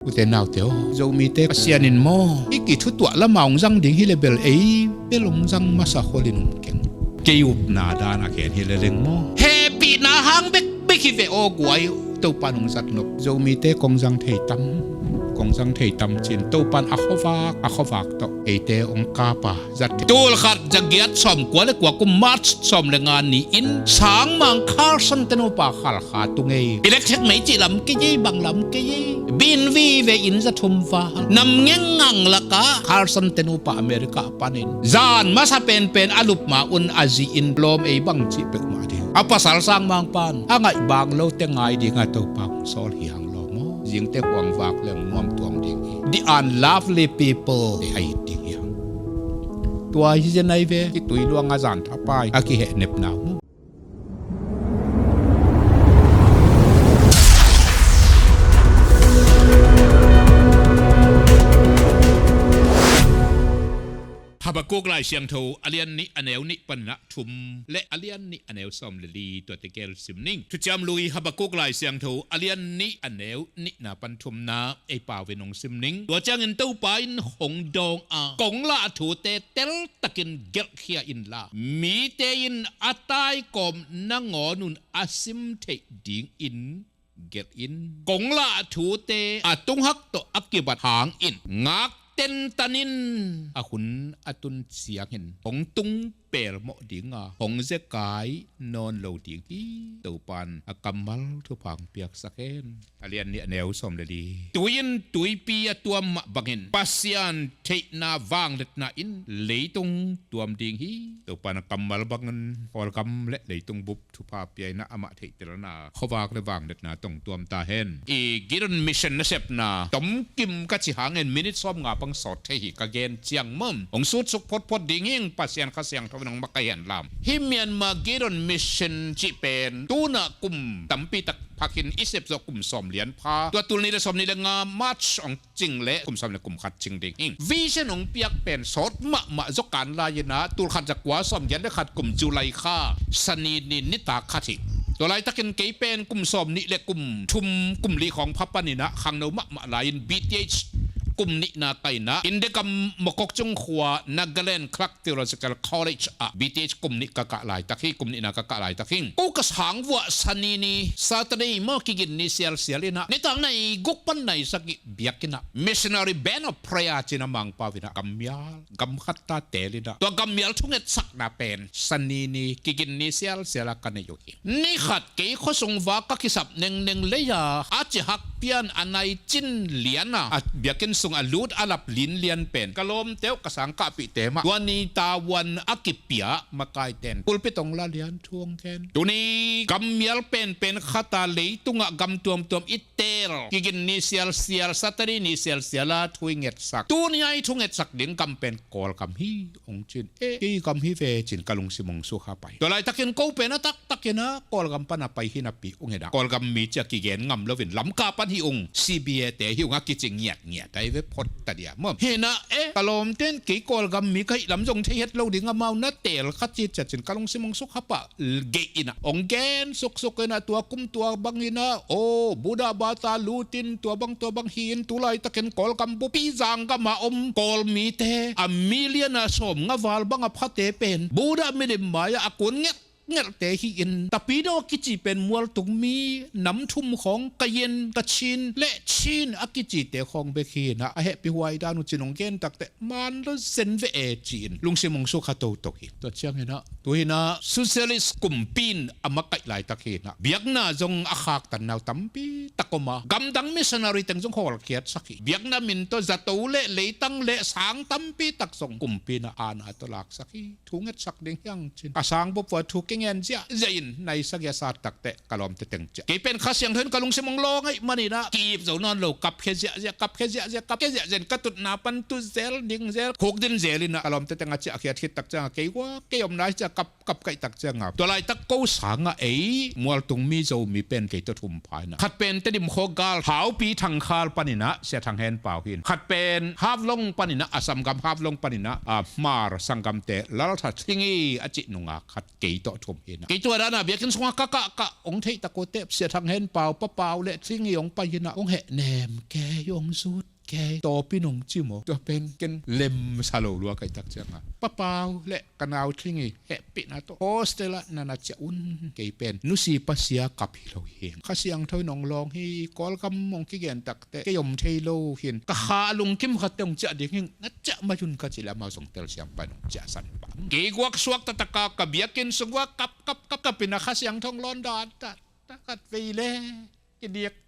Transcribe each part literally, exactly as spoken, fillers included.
Ute naute aw, Zomite Pasian in maw, i kithutuah lama hong zang ding hi le bel ei bel hong zang masa holin hong keng. Kei upna dan a khen hi le leng maw, hehpihna hang bekbek hi ve aw guai. Topan hong zat nop Zomite kong zang thei tam, kong zang thei tam cin Topan a khuavak a khuavak tawh eite hong kapa zat thei. Tulkhat zagiat sawmkua le kua kum March sawm le nga ni-in Sangmang Carson te nupa Khalkha tung ei. Electric mei cih lam kei ei, bang lam kei ei. Bin vive in za thum val nam ngengang lakah Carson te nupa America panin zan masa penpen a lup ma un a zi in lawm ei bang cih peuhmah ding. A pasal Sangmang pan a ngaih bang lote ngai dinga Topa hong sawl hi hang lawm aw. Zingte khuang vak leng nuam tuam ding hi. The unlovely people te a it ding hi hang. Tua hi zen ai ve, kitui luang a zan thapai a kihehnepna mu. Habakuk Lai Siangtho a lian nih a neu nih panin ah thum le a lian nih a neu sawm le li tuate gel sim ning. Thuciam Lui Habakuk Lai Siangtho a lian nih a neu nihna pan thumna ei pau ve nong sim ning. Tua ciangin Topa in hong dawng a, kong lah a thute teltakin gelhkhia inla, mite in a taikawm nangawn un a sim theih dingin gelh in. Kong lah a thute a tunghak tawh a kibat hangin ngak tentan in. A hun a tun ciangin hong tung pelmawh dinga hong zekai nawn lo ding hi. Topan a kammal thupha hong piaksak hen. A lian nih a neu sawm le li. Tui in tuipi a tuam mah bangin Pasian theihna vangliatna in leitung tuam ding hi. Topan a kammal bangin Kawlgam le leitung bup thupha pia in ah amah theihtelna khuavak le vangliatna tong tuam ta hen. I Gideon Mission nasepna tomkim ka ci hangin minit sawmnga pang sawt thei hi ka gen ciang maw, hong sutsuk photphot ding hi ing. Pasian Kha Siangtho in hong makaih hen lam. Hih Myanmar Gideon Mission cih pen tunah kum tampi tak phakin i sep zawh kum sawm lian pha. Tua tul nih le sawm nih le nga March hong cing le kum sawm le kum khat cing ding hi. Vision hong piak pen sawt mahmah zaw kan lai-in ah tul khat za kua sawm giat le khat kum July kha Sani ni nitak khat hi. Tua laitakin kei pen kum sawm nih le kum thum kum li khawng pha panin ah khangno mahmah lai-in B T H kum nihna ka in ah India gam Mokokchung khua Nagaland Clark Theological College ah B T H kum nih ka kah laitak hi, kum nihna ka kah laitak hi. Ko ka sang vuah Sani ni, Saturday maw, kigin ni sialsial in ah nitak nai guk pan nai sagih biakinn ah Missionary Band of Prayer ci-in a Mangpau in ah gammial gam khat ta teel in ah tua gammial thungetsakna pen Sani ni kigin ni sialsial ah ka nei uh hi. Ni khat kei khuasung va ka kisap nengneng lei-a a cihak pian a nai cin lian a, a biakinn sung a lut a lap linlian pen ka lawmte uh ka sangkahpihte mah tua ni tavuan a kipia makaiten pulpit hong la lian thu hong gen. Tuni gammial penpen khat a leitungah gam tuamtuam i teel kigin ni sialsial, Saturday ni sialsial a thu i ngetsak, tuni a i thungetsak ding gam pen Kawlgam hi hong cin. Eh, kei gam hi ve cin ka lungsim hong sukha pai. Tua laitakin ko pen a taktakin ah Kawlgam pan a pai hi napi hong hi dah. Kawlgam mi ci-a kigen ngam loin Lamka pan hi ung, C B A te hi ung a kici ngiatngiat ai ve phot ta dia maw. Hi in ah, eh, ka lawmten kei Kawlgam mi ka hih lam zong thei het lo ding, amau na teel kha ci ciat cin ka lungsim hong sukha pah. Geih in ah hong gen suksuk in ah tua kum tua bang in ah, aw, Buddha bata lut in tua bang tua bang hi in tu laitakin Kawlgam bupi zanggam a om Kawl mite a million a sawmnga val bang a phate pen Buddha milim mai-ah a kun ngelhngelhte hi in Tapidaw kici pen mualtung mi nam thum khawng Kayin, Kachin le Chin a kicite khawng bek hi in ah a hehpih huai dan uh cin hong gen takteh man lo zen ve e ci-in lungsim hong sukha toto hi. Tua ciangin ah tu hi in ah socialist kumpi in a makaih laitak hi in ah biakna zong a khaktanna uh tampi tak om a, gamdang missionary teng zong hawlkhiatsak hi. Biakna min tawh zato le leitang le sang tampi tak zong kumpi in ah aana tawh laksak hi. Thu ngetsak ding hi hang cin a sang bup vua thu kingen ziahziah in nai sagih a sat takteh ka lawmte teng ciah kei pen Kha Siangtho in ka lungsim hong lawng ahih manin ah ki-ip zo nawn lo, kapkhia ziahziah, kapkhia ziahziah, kapkhia ziahziah in ka tutna pan tu zel ding zel khuk din zel in ah ka lawmte teng a ciahkhiat khit tak ciangah kei vua kei omna hi ci-a kap kap kaih tak ciangah tua laitak ko sangah ei mualtung mi Zomi pen kei tawh thum pha in ah khat pen Tedim khua gal Haupi Thangkhal panin ah Sia Thang Hen Pau hi in, khat pen Haflong panin ah Assam gam Haflong panin ah, ah, Hmar sanggamte Laltha Thlingi a cih nungak khat kei tawh thum hi na. Kei tua dana biakinn sungah ka kah kah hong theih tak uh teh Sia Thang Hen Pau, Pa Pau le Thlingi hong pai hi na, hong hehnem kei, hong zut kei, tawpin hong ci maw. Tua pen ken lemsa lo lua ka hih tak ciangah Pa Pau le ka nau Thlingi hehpihna tawh hostel ah na na ciah un. Kei pen nusia pasia kap hi lo hi. Kha Siangtho in hong lawng hi. Kawlgam hong kigen tak teh kei om thei lo hi. Ka kha lungkim khat teh hong ciah ding hi. Na ciah mai un ka cih leh amau zong telsiam pan hong ciahsan pan. Kei guak suak taktak a ka biakinn sung uah kap kap kap kap in a Kha Siangtho hong lawn dan ta, ta khat vei le kidik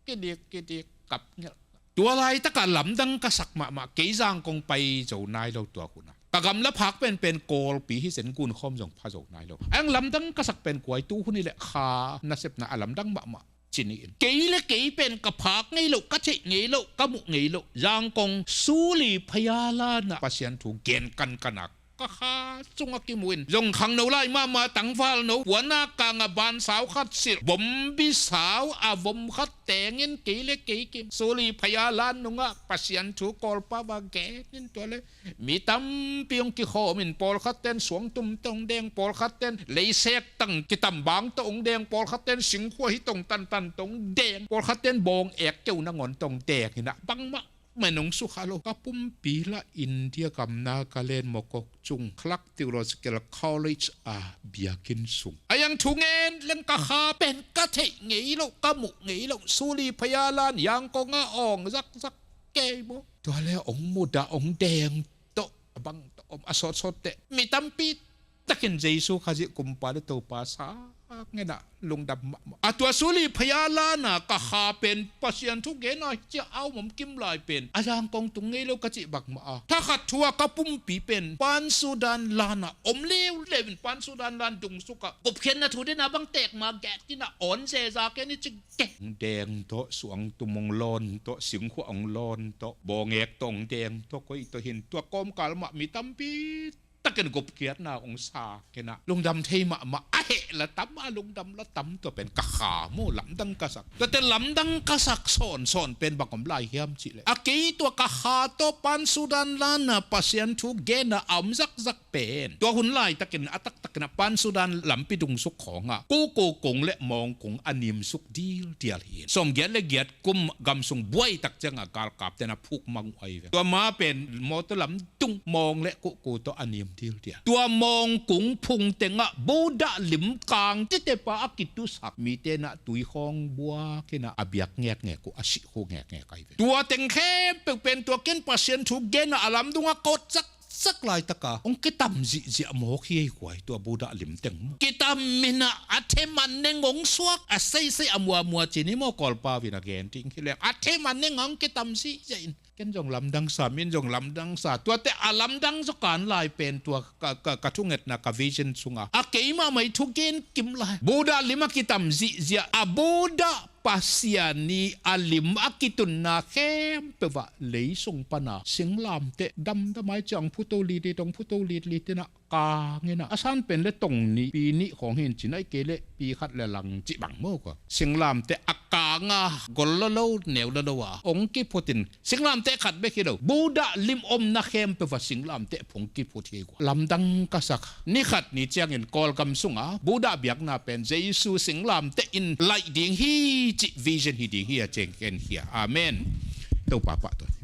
kidik kidik kap ngelh. Tua laitak a lamdang ka sak mahmah. Kei Zangkong pai zo nai lo tua hun a. Ka gamla phak penpen Kawlpi hi zen, gunkhawm zong pha zo nai lo. A hang lamdang ka sak pen kua hi, tu hun hi leh kha nasepna a lamdang mahmah ci ni in. Kei le kei pen ka phak ngei lo, ka theih ngei lo, ka muh ngei lo. Zangkong Suli Phaya Lan ah Pasian thu gen kankan a ka kha sungah kimu in, zong khangno lai mahmah tangvalno, puan a kang a ban sau khat silh, bombi sau a vom khat teng in kei le kei kim Suli Phaya Lan nungah Pasian thu Kawlpa va gen in. Tua le mi tampi hong kikhawm in, pawlkhat ten suangtum tawh hong deng, pawlkhat ten leisek tang kitam bang tawh hong deng, pawlkhat ten singkhua hi tawh hong tantan tawh hong deng, pawlkhat ten bawng ek keu nangawn tawh hong deng hi na, bangmah man hong sukha lo. Ka pumpi lah India gam Nagaland Mokokchung Clark Theological College a biakinn sung. A hang thungen leng ka kha pen ka theih ngei lo, ka muh ngei lo. Suli Phaya Lan Zangkong ah awng zakzak kei maw. Tua le hong mudah hong deng tawh a bang tawh om a sawtsawt teh mi tampi takin Jesu Khazih kumpa le Topa sa ngen a lungdam mahmah. A tua Suli Phaya Lan a ka kha pen Pasian thu gen a hi cia a om kim lai pen a Zangkong tung ngei lo ka cih bangmah a. Thakhat thu a ka pumpi pen Pan Sudan Lan a om leuleu in, Pan Sudan Lan dungsuk a gupkhiatna thu den a bang tek ma get in a awn zeza ken i cik keng. Deng tawh, suangtum hong lawn tawh, singkhua hong lawn tawh, bawngek tawh hong deng tawh, koi tawh hin tua kawmkal mah mi tampi takin gupkhiatna hong sa kei na, lungdam thei mahmah. A heh la tam, a lungdam la tam. Tua pen ka kha maw, lamdang ka sak. Tuate lamdang ka sak sawnsawn pen bang om lai hiam cih leh, a kei tua ka kha tawh Pan Sudan Lan a Pasian thu gen a a om zakzak pen, tua hun laitakin a taktakin a Pan Sudan lampi dungsuk khawngah Kuku kung le Mawng kung a nimsuk dildial hi. Sawmgiat le giat kum gam sung buai tak ciangah galkapten a phuk mang uh ahi ve. Tua ma pen mawtaw lam tung Mawng le Kuku tawh a nim dildial. Tua Mawng kung phung tengah Buddha lim kang titepa a kitusak mite nah tui khawng buak in a, a biak ngekngek uh, a sih khu ngekngek ahi ve. Tua teng khempeuh pen tua ken Pasian thu gen a a lamdung a kawt sak sak laitaka hong kitam zihziah mawk hi ei kuai, tua Buddha lim teng maw. Kitam in a, a them a neng hong suak, a seisei a muamua cin hi maw, Kawlpau in a gen ding hi leng. A them a neng hong kitam zihziah in. Ken zong lamdang sa, min zong lamdang sa. Tuate a lamdang zaw kan lai pen tua ka, ka, ka thungetna, ka vision sunga a keimah mai thugen kim lai. Buddha lim a kitam zihziah, a Buddha Pasian i a lim a kitunna khempeuh ah leisung pana singlamteh damdam ai ciang phuto litlit, hong phuto litlit in a kang in a, a san pen le tong nih, pi nih khawng hi in cin, ai kei le pi khat le lang cih bang maw kua. Singlamteh a kang a gol lolo, neu lolo a hong kiphut in, singlamteh khat bek hi lo, Buddha lim omna khempeuh ah singlamteh phung kiphut hi kua. Lamdang ka sak. Ni khat ni ciangin Kawlgam sunga Buddha biakna pen Jesu singlamteh in laih ding hi cih vision hi ding hi a, ciang ken hi a. Amen. Topa pahtawi.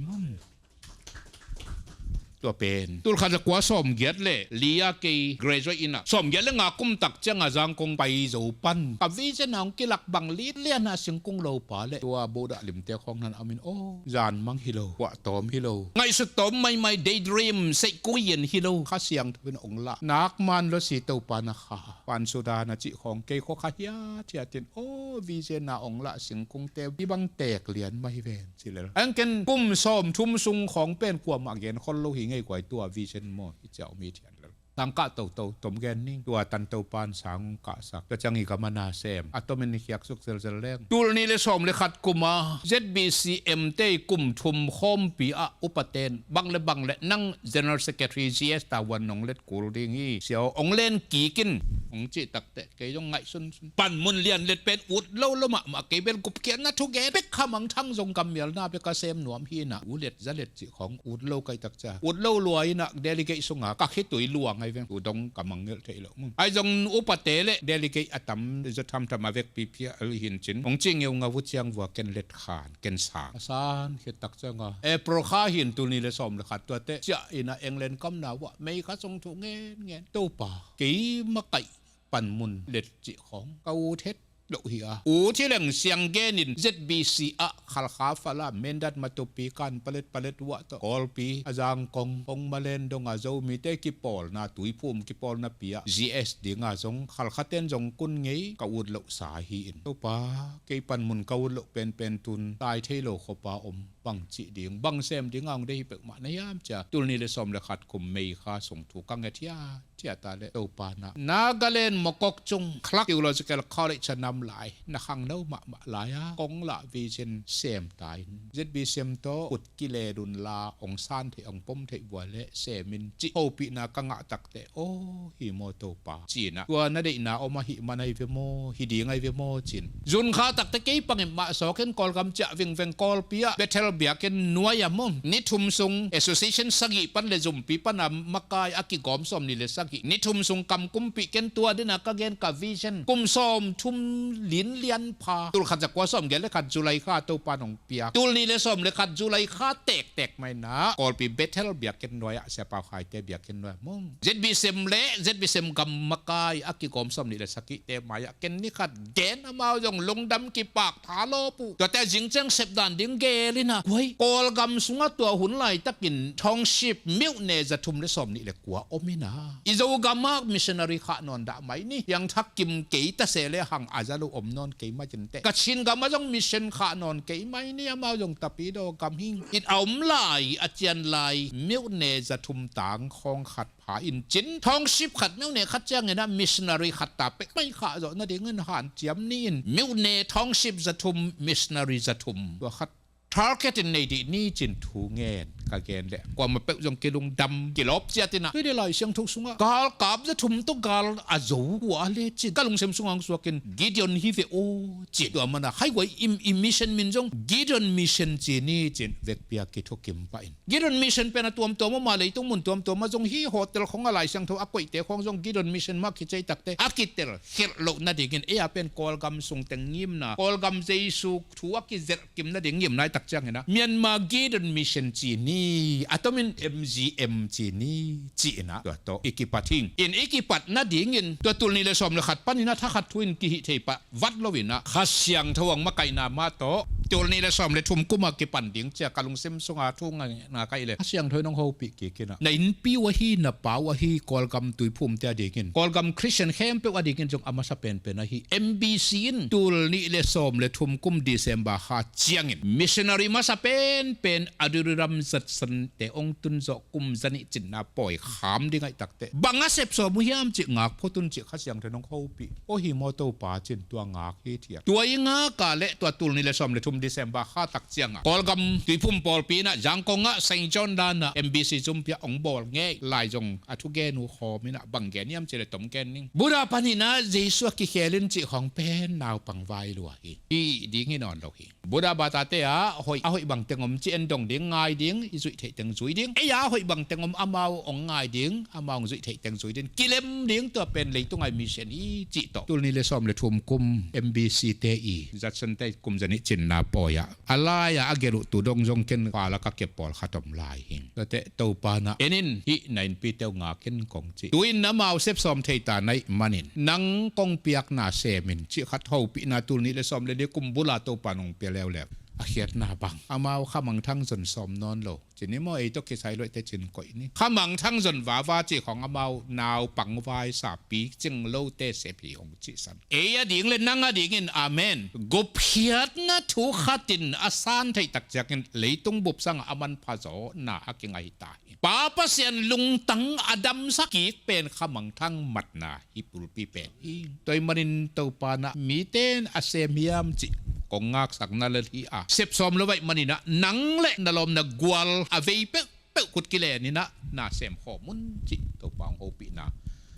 Tua pen tul khat za kua sawmgiat le li a kei graduate in a, sawmgiat le nga kum tak cianga Zangkong pai zo pan ka vision a hong kilak bang litlian a singkung lopa le tua Buddha limte khawng nan a om in, aw, zan mang hi lo, kuah tawm hi lo, ngaihsut tawm maimai, daydream, seihkui in hi lo, Kha Siangtho in hong lah nak man lo si, Topa na kha, Pan Sudan a cih khawng kei khua kha hiathiat in, aw, vision a hong lah singkungte hi bang tek lian mah hi ven. Ci lel. Ang ken kum sawmthum sung khawng pen kuamah gen khol lo hi ngei kuai, tua vision maw, i ciau mi thian lel. Tangkah toto tom gen ning, tua tan Topan sang kahsak, tua ciang i ka mana sem a tomin i khiaksuk zelzel leng. Tul nih le sawm le khat kuma Z B C M te kum thum khawmpi ah upaten bang le bang le nang General Secretary G S Tawan nong let kul ding hi, siau ong len kik in. Hong cih takteh kei zong ngaihsunsun. Panmun lianlet pen ut lo lo mahmah, kei bel gupkhiatna thugen bek, khamangthang zong gammialna bek a sem nuam hi na, ulet zalet cih khong ut lo ka hih tak ciang, ut lo lua in ah delegate sungah ka khitui lua ngai veng. Tu dong ka mangngilh thei lo. Ahi zong upate le delegate a tam zaw thamtham a vekpi phial hi in cin, hong ci ngeungau uh ciang vua ken let khan, ken sang. A san khit tak ciangah April kha hi in, tul nih le sawm le khat, tuate ciah in ah England kamna uah May kha sung thu ngenngen. Topa, kei makaih panmun let cih khong ka ut het lo hi a. U Thileng Siang gen in Z B C ah Khalkha, Falam, Mindat, Matupi, Kanpalet, Paletwa tawh, Kawlpi, a Zangkong, Pongmalen dongah Zomite kipawlna, tuiphum kipawlna pi ah G S dingah zong Khalkha ten zong kun ngei ka ut lohsa hi in. Topa, kei panmun ka ut loh penpen tun tai thei lo khop a om, bang cih ding, bang sem ding a hong deih hi peuhmah na hiam cia, tul nih le sawm le khat kum May kha sung thu ka nget hiam cia ta leh, Topa na, Nagaland Mokokchung Clark Theological College a nam lai, na khangno mahmah lai a kong lah vision sem ta in, Z B C M tawh ut kilel un la, hong san theih hong pom theih vua leh sem in cih hopihna ka ngah takteh, aw hi maw Topa, ci-in ah, tua na deihna om ahih man ahi ve maw, hi ding ahi ve maw ci-in, zun kha takteh kei pang in mah sawk in Kawlgam ciah vingveng, Kawlpi ah Bethel biakinn nuai ah maw, ni thum sung association sagih pan le zumpi pan a makai a kigawm sawm nih le sagih, ni thum sung kam kumpih ken, tua ding a ka gen ka vision, kum sawm thum linlian pha, tul khat za kua sawm giat le khat July kha Topa nong piak, tul nih le sawm le khat July kha tektek mah in ah Kawlpi Bethel biakinn nuai ah, Sia Pau Khaite biakinn nuai ah maw, Z B C M le Z B C M gam makai a kigawm sawm nih le sagihte mai ah ken ni khat gen, amau zong lungdam kipak tha lawp uh. Tuate zing ciang sepdan ding gel in ah, kuai, Kawlgam sungah tua hun laitakin township, myone za thum le sawm nih le kua om in ah, i Zogam ah missionary khah nawn dah mai ni. Piangthak kim kei ta se le hang a za lo om nawn kei mai inteh. Kachin gam ah zong mission khah nawn kei mai ni, amau zong Tapidaw gam hi. It a om lai, a cian lai myone za thum tang khawng khat pha in cin, township khat, myone khat ciangin ah missionary khat ta pek mai khah zawh nadingin hanciam ni in, myone township za thum, missionary za thum, tua khat target in nei dih ni ci-in thu ngen ka gen leh, kuamah peuh zong kilungdam, kilawp ciat in ah, tui le Lai Siangtho sungah galkap za thum tawh gal a zo kua a le ci-in ka lungsim sungah hong suak in, Gideon hi ve aw ci-in, tua man ah, hai guai, i, i mission min zong Gideon Mission ci ni ci-in vekpi a kithukim pah in. Gideon Mission pen a tuamtuam om a, leitung mun tuamtuam ah zong hi, hotel khong ah Lai Siangtho a koihte khong zong Gideon Mission mah kici takteh, a kitel khelh loh nadingin, ei a pen Kawlgam sung teng ngimna, Kawlgam Jesu thu a kizelh kim nading ngimna hi tak ciangin ah, Myanmar Gideon Mission ci ni, a tomin M G M ci ni, ci-in ah tua tawh i kipat hi. In i kipat nadingin tua tul nih le sawm le khat panin ah thakhat thu in kihih thei pah vat lo in ah, Kha Siangtho hong makaihna mah tawh tul nih le sawm le thum kum a kipan ding ci-a ka lungsim sunga thu nga, nga ka hih leh, Kha Siangtho in hong hopih kik in ah, na innpi uh ahi, na pa uh ahi, Kawlgam tuiphumte adingin, Kawlgam Khristian khempeuh adingin zong a masa penpen ahi, M B C in tul nih le sawm le thum kum December kha ciangin missionary masa penpen Adoniram Judsonte hong tun zawh kum zanih cinna pawi kham ding ahih takteh, bang a sepsawm uh hiam cih ngak phot un cih Kha Siangtho in hong hopih. Aw hi maw Topa ci-in tua ngak hithiat. Tua i ngak a leh tua tul nih le sawm le thum December kha tak ciangah Kawlgam tuiphum pawlpi in ah, Zangkong ah, Saint John dan ah M B C zumpi ah hong bawl ngei lai zong a thugen uh khawm in ah, bang gen hiam cih leh tom gen ning. Buddha panin ah Jesu a kikhel in cih khawng pen naupang vai lua hi. Hih ding hi nawn lo hi. Buddha bata te ah hoih, a hoih bangteng om cih en dong ding, ngai ding, i zuih theih teng zui ding. Ei ah hoih bangteng om, amau hong ngai ding, amau hong zuih theih teng zui ding. Kilem ding, tua pen leitung a i mission hi cih tawh. Tul nih le sawm le thum kum M B C te i Judson te kum zanih cinna pawi ah, a lai-a a gelh uh tu dong zong ken kal a ka kep pawlkhat om lai hi. Tuate Topa na en in, hih na innpite uh ngak in kong ci. Tu-in amau sepsawm thei ta na hih manin, nang kong piakna sem in cih khat hopihna tul nih le sawm le li kum bul a Topa nong pia leuleu. A khiatna bang, amau khamangthang zon sawm nawn lo ci ni maw, ei tawh kisai luaihte ci-in koih ni. Khamangthang zon vava cih khawng amau naupang vai sa, picing lote sep hi hong cihsan. Ei ading le nang adingin, amen, gupkhiatna thu khat in a san theih tak ciangin leitung bup sangah a manpha zawhna a kingah hi ta hi. Pa Pasian lungtang a damsak kik pen khamangthang matna hi, pulpi pen hi. Tua ahih manin Topa na, mite in a sem hiam cih kong ngaksakna lel hi a, sepsawm lo ahih manin ah, nang le na lawm na gual a vei peuhpeuh khut kilen in ah na sem khawm un cih Topa hong hopihna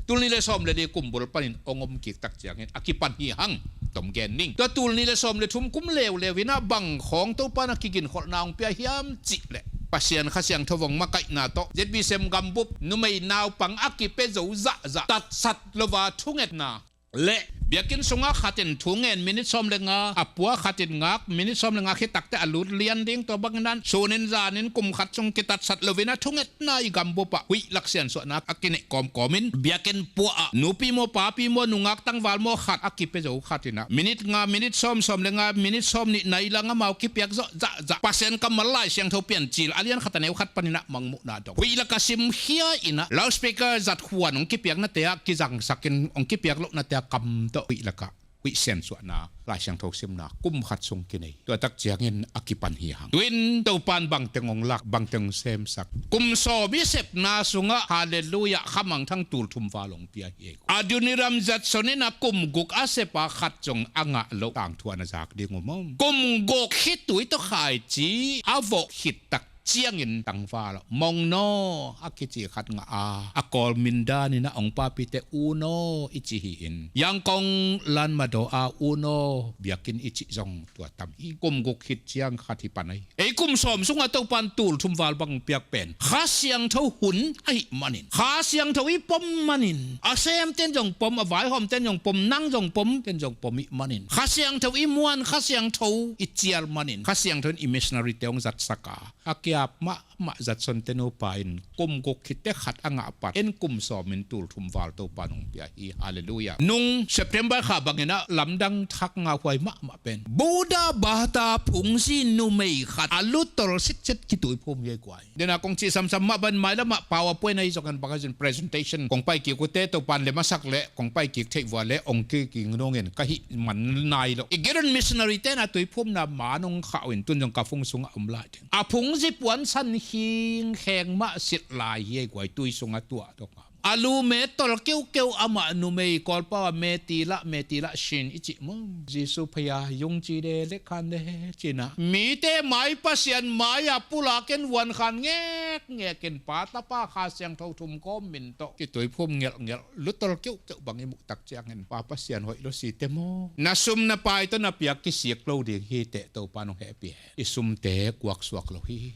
Tul nih le sawm le li kum bul panin hong om kik tak ciangin a kipan hi hang. Tom gen ning. Tua tul nih le sawm le thum kum leuleu in ah bang khawng Topa in a kiginkholhna hong pia hiam cih leh Pasian Kha Siangtho hong makaihna tawh Z B C M gambup numei naupang a kipia zo zahzah tatsat lo a thungetna le biakinn sungah khat in thu ngen minit sawm le nga, a pua khat in ngak minit sawm le nga khit tak teh a lut lian ding, tua bangin ah sun in zan in kum khat sung kitatsat lo in a thungetna i gambup ah huih lak siansuahna a kineih kawmkawm in biakinn pua ah nupi maw papi maw nungak tangval maw khat a kipia zo khat in ah minit nga, minit sawm, sawm le nga, minit sawm nih nai lang amau kipiak zawh zahzah Pasian kammal Lai Siangtho Piancil a lian khat a neu khat panin ah mangmuhna dong huih lak ah simkhia in ah loudspeaker zat huan hong kipiaknate ah kizangsak in hong kipiak lohnate ah kam tawh huih lak ah huih siansuahna Lai Siangtho simna kum khat sung kinei. Tua tak ciangin a kipan hi hang. Tu in Topa in bangteng hong lak, bangteng hong semsak. Kum sawm i sepna sungah, halleluiah, Kha Mangthang tul thum val hong pia hi. Adoniram Judson in a kum guk a sep a khat zong a ngah loh tangthu a na zak ding uh maw. Kum guk khitui tawh khaici a vawh khit tak ciangin tangval ah Mongno a kici khat ngah a, a kawl mindan in ah hong papite Uno i ci hi in, Yangkong Lanmado a Uno biakinn i cih zong tua tam hi. Kum guk khit ciang khat hi pan ahi. Ei kum sawm sungah Topa in tul thum val bang piak pen Kha Siangtho hun ahih manin, Kha Siangtho i pom manin, a semten zong pom, a vaihawmten zong pom, nang zong pom, ken zong pom ih manin, Kha Siangtho i muan, Kha Siangtho i cial manin Kha Siangtho in i missionary te hong zatsak a, a kiap mahmah Judson te nupa in kum guk khit teh khat a ngah pat en kum sawm in tul thum val Topa in hong pia hi. Halleluiah. Nung September kha bangin ah lamdang thak ngahhuai mahmah pen Buddha Bata phungzi numei khat a lutol sitset kituiphum hi ei guai. Dena kong cih samsam mah ban mailam ah PowerPoint ahi zongin bang ahi zongin presentation kong pai kik uh teh Topa in lem a sak leh kong pai kik theih vua leh hong kik ing nungin ka hih man nai lo. I Gideon missionary ten a tuiphumna man hong khah uh in tun zong ka phung sungah om lai ding. A phungzi puansan khingkheng mah silh lai hi ei guai, tui sungah tuah dong a. A lu me tol keukeu amah numei Kawlpau a meti lah, meti lah shin i cih maw. Jesu phaya yung ci de lek khan de ci-in ah mite mai Pasian mai-ah pulak in vuan khan ngekngek in Pa Tapa Kha Siangtho thum kawm min tawh kituiphum ngelhngelh lutol keukeu bang i muh tak ciangin Pa Pasian hoih lo si te maw. Na sum na pai tawh na piak kisik lo ding hi teh Topa in hong hehpih hen. I sumte kuaksuak lo hi.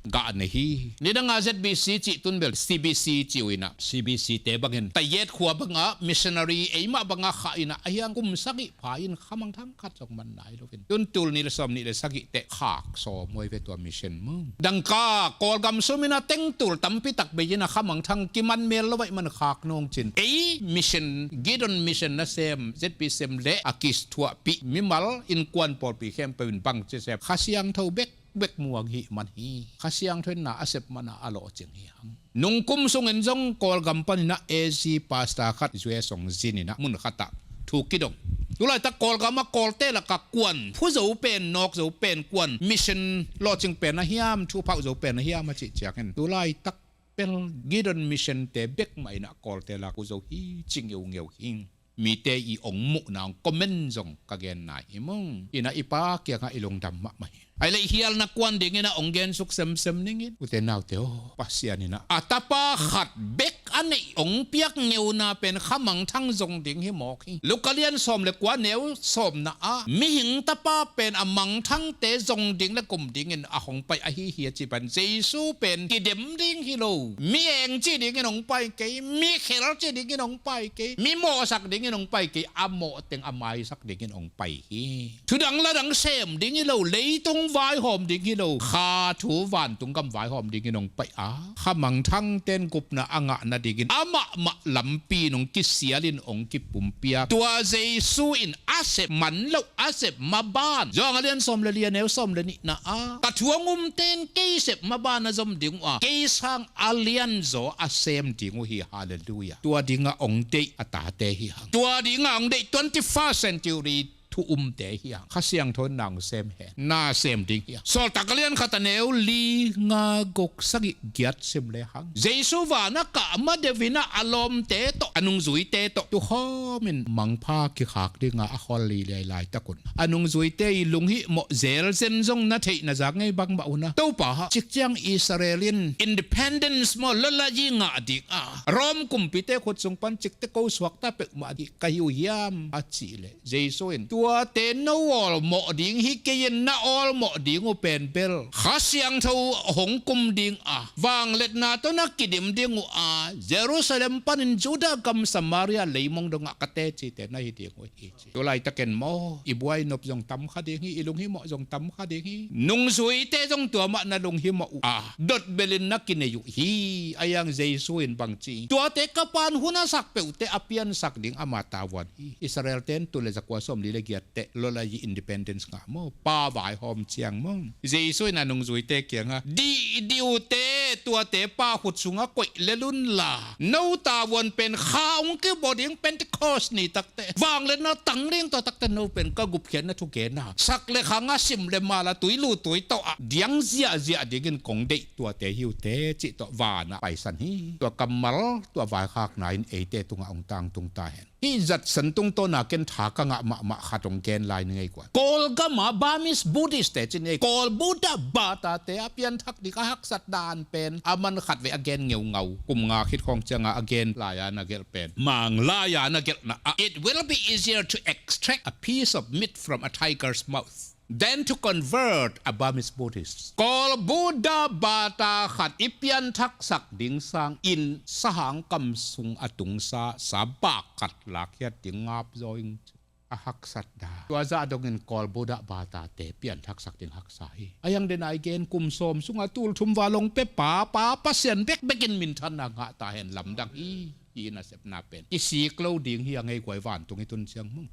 Gah nei hi. Nidang a Z B C cih tun bel C B C ci uh in ah, C B C te bangin Tayet khua bangah missionary eimah bangah khah in ah, a hiang kum sagih pha in Kha Mangthang khat zong man nai lo in. Tun tul nih le sawm nih le sagih teh khak sawm huai ve tua mission maw. Dangka Kawlgam sum in a teng tul tampi tak bei in a Kha Mangthang kiman mel lo ahih man khak nung cin. Ei mission, Gideon mission nasem, Z B C M le a kithuahpih mimal innkuan pawlpi khempeuh in bangci sem, Kha Siangtho bek bek muang hih man hi. Kha Siangtho in na a sep man a a lawhcing hi hang. Nung kum sungin zong Kawlgam panin ah A Z pastor khat U S hong zin in ah mun khat ah thu kidong. Tulaitak Kawlgam ah Kawlte lakah kuan phu zo pen, nawk zo pen, kuan mission lawhcing pen a hiam, thu phauh zo pen a hiam a cih ciangin, tulaitak pel Gideon mission te bek mah in ah Kawlte lak uh zo hi ci ngeungeu hi. Mite i ong muhna ong comment zong ka gen nai hi mong. In ah i Pa kiangah i lungdam mahmah hi. Ai leh hialna kuan dingin ah ong gensuk semsem ning in. Ute naute aw, Pasian in ah a tapa khat bek a neih ong piak ngeuna pen Kha Mangthang zong ding hi mawk hi. Luka lian sawm le kua neu sawmna ah mihing tapa pen a mangthangte zong ding le kum dingin a hong pai ahi hi a ci pan Jesu pen kidem ding hi lo. Mi eng ci dingin ong pai kei, mi khel ci dingin ong pai kei, mi mawhsak dingin ong pai kei, a mawh teng a maisak dingin ong pai hi. Thudang ladang sem ding hi lo, leitung vaihawm ding hi lo, kha thu vantung gam vaihawm dingin ong pai a, Kha Mangthang ten gupna a ngah nadingin amah mah lampi in ong kisial in ong kipumpiak. Tua Jesu in a sep man loh a sep maban. Johan a lian sawm le li a neu sawm le nihna ah ka thu a ngumten kei sep maban a zom ding uh a, kei sang a lianzaw a sem ding uh hi. Halleluiah. Tua dingah ong deih a tate hi hang. Tua dingah ong deih twenty-first century thu umte hi hang. Kha Siangtho in na hong sem hen. Na sem ding hi hang. Sawltak a lian khat a neu li nga guk sagih giat sim le hang. Jesu van a kah ma deuh in a, a lawmte tawh, a nungzuite tawh tukhawm in mangpha kikhak ding a, a khawl liailiai laitak un, a nungzuite i lunghimawh zelzen zong na theih na zak ngei bangmah un a, Topa, cikciang Israel in independence maw, lawlayi ngah ding a, Rom kumpite khut sung pan cikte ko suakta peuhmah ding ka hi uh hiam, a cih leh Jesu in, tuate no awlmawh ding hi kei in, na awlmawh ding uh pen bel Kha Siangtho hong kum ding a, vangliatna tawh na kidim ding uh a, Jerusalem panin Judah gam, Samaria leimong dongah ka tecite na hi ding uh hi, ci. Tu laitakin maw, i buai nop zong tam kha ding hi, i lunghimawh zong tam kha ding hi. Nungzuite zong tua mah na lunghimawh uh a, dotbelin na kinei uh hi. Ahi hang Jesu in bang ci, tuate ka pa'n hun a sak peuhte a piansak ding ama tavuan hi. Israel-te in tul le zakua sawmli le giat teh lawlayi independence ngah maw, pa vaihawm ciang maw, Jesu in a nungzuite kiangah, dih dih uh teh, tuate pa khut sungah koih lel un la, no tavuan pen kha hong kibawl ding Pentecost ni tak teh, vangliatna tang ding tua tak teh, no pen ka gupkhiatna thugenna sak le khang a, sim le mal a, tui lu tui tawh a diang ziahziah dingin kong deih tuate hi uh teh, cih tawh van ah paisan hi. Tua kammal, tua vaikhakna in eite tungah hong tangtung ta hen. Hih Judson tungtawna ken tha ka ngah mahmah khat hong gen lai ni ngei guai. Kawlgam a Burmese Buddhist-te ci ni ei, Kawl Buddha bata-te a pianthak ding a haksat dan pen a man khatvei a gen ngeungau. Kum nga khit khawng ciangah a gen lai-a na gelh pen, Mang lai-a na gelhna ah, it will be easier to extract a piece of meat from a tiger's mouth than to convert a Burmese Buddhist. Kawl Buddha bata khat i pianthaksak ding sangin sahang kam sung a tungsa sa bak khat lakkhiat ding ngap zaw ing, a haksat dan. Tua zah dongin Kawl Buddha bata-te pianthaksak ding haksa hi. Ahi hang den a i gen kum sawm sungah tul thum val hong pia pa, pa Pasian bekbekin minthanna ngah ta hen, lamdang hi. Hih nasepna pen kisik lo ding hi a ngei guai, vantung i tun ciang maw.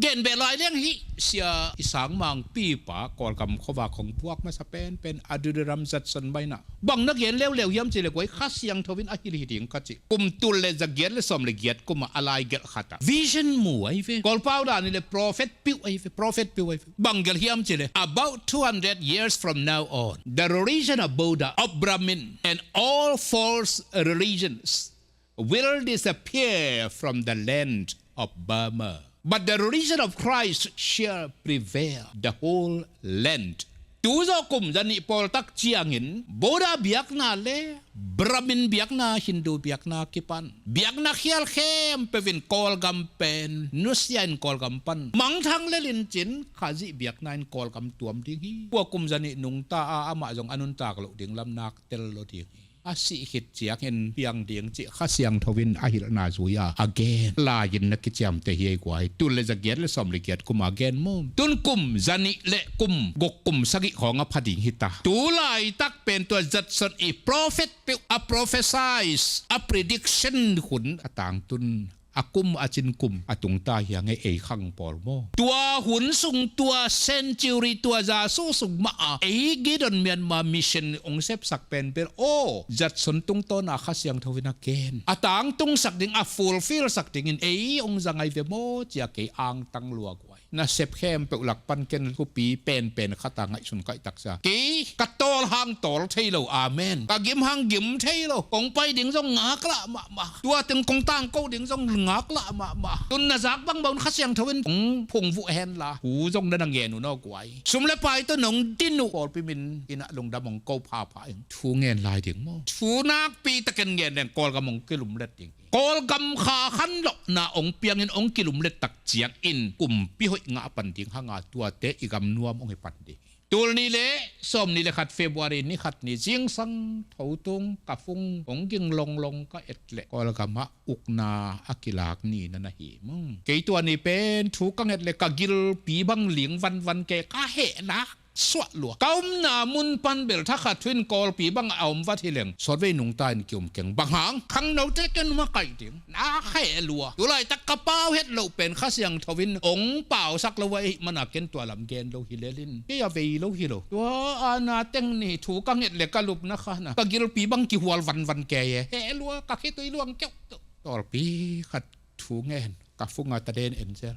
Gen beh lai leng hih Sia i Sang Mangpi pa Kawlgam khuavak hong puak masa penpen Adoniram Judson mah in ah, bang na gen leuleu hiam cih leh guai, Kha Siangtho in a hilh hi ding ka ci. Kum tul le za giat le sawm le giat kum ah a lai gelh khat ah vision mu ahi ve. Kawlpau dan i leh prophet piu ahi ve, prophet piu ahi ve. Bang gelh hiam cih leh, about two hundred years from now on, the religion of Buddha, of Brahmin, and all false religions will disappear from the land of Burma. But the religion of Christ shall prevail the whole land. Tu zawh kum zanih pawltak ciangin Buddha biakna le Brahmin biakna, Hindu biakna kipan biakna khial khempeuh in Kawlgam pen nusia in Kawlgam pan mangthang lel in cin Khazih biakna in Kawlgam tuam ding hi. Tua kum zanih nungta a amah zong a nuntak loh ding lam nak tel lo ding hi. A sih khit ciangin piang ding cih Kha Siangtho in a hilhna zui-a a gen lai-in na kiciamteh hi ei guai. Tul le za giat le sawm le giat kum a gen maw. Tun kum zanih le kum guk kum sagih khawng a pha ding hi ta. Tu laitak pen tua Judson i prophet peuh a prophesize, a prediction hun a tangtun a kum a cin kum a tungta hi a ngei ei khang pawl maw. Tua hun sung, tua century, tua za su sung mah a ei Gideon Myanmar mission hong sepsak pen bel aw, Judson tungtawna Kha Siangtho in a gen, a tangtungsak ding, a fulfillsak dingin ei hong za ngai ve maw ci-a kei angtang lua guai. Nasep khempeuh lak pan ken thupi penpen khat a ngaihsun kaih taksa. Kei ka tawl hang tawl thei lo, amen. Ka gim hang gim thei lo. Kong pai ding zong ngaklah mahmah. Tua teng kong tangko ding zong ngaklah mahmah. Tun na zak bangbang un Kha Siangtho in kong phungvuh hen la, thu zong na na ngen un aw guai. Sum le pai tawh nong din uh, pawlpi min in ah lungdam hong ko phapha ing. Thu ngen lai ding maw. Thu nakpi takin ngen leng Kawlgam hong kilumlet ding. Kawlgam kha khanlawhna hong piangin hong kilumlet tak ciangin kumpi hoih ngah pan ding hanga, tuate i gam nuam hong hi pan ding. Tul nih le sawmnih le khat February ni khat ni zingsang tho tung ka phung hong ging longlong ka et leh Kawlgam ah ukna a kilak ni na na hi mung. Kei tua ni pen thu ka nget leh ka gilpi bang ling vanvan kei, ka heh nak suah lua. Ka omna mun pan bel thakhat thu in Kawlpi bang a om vat hi leng sawtvei nungta in ki-um keng. Bang hang? Khangnote ken um a kaih ding. Na heh lua. Tu laitak ka pau het loh pen Kha Siangtho in hong pausak lo ahih mana ken tua lam gen lo hi lel in, kei a vei lo hi lo. Tua a na teng ni thu ka nget leh ka lupna kha na, ka gilpi bang kihual vanvan kei e. Heh lua, ka khitui luang keuh. Tawlpi khat thu ngen, ka phunga ta den en zel.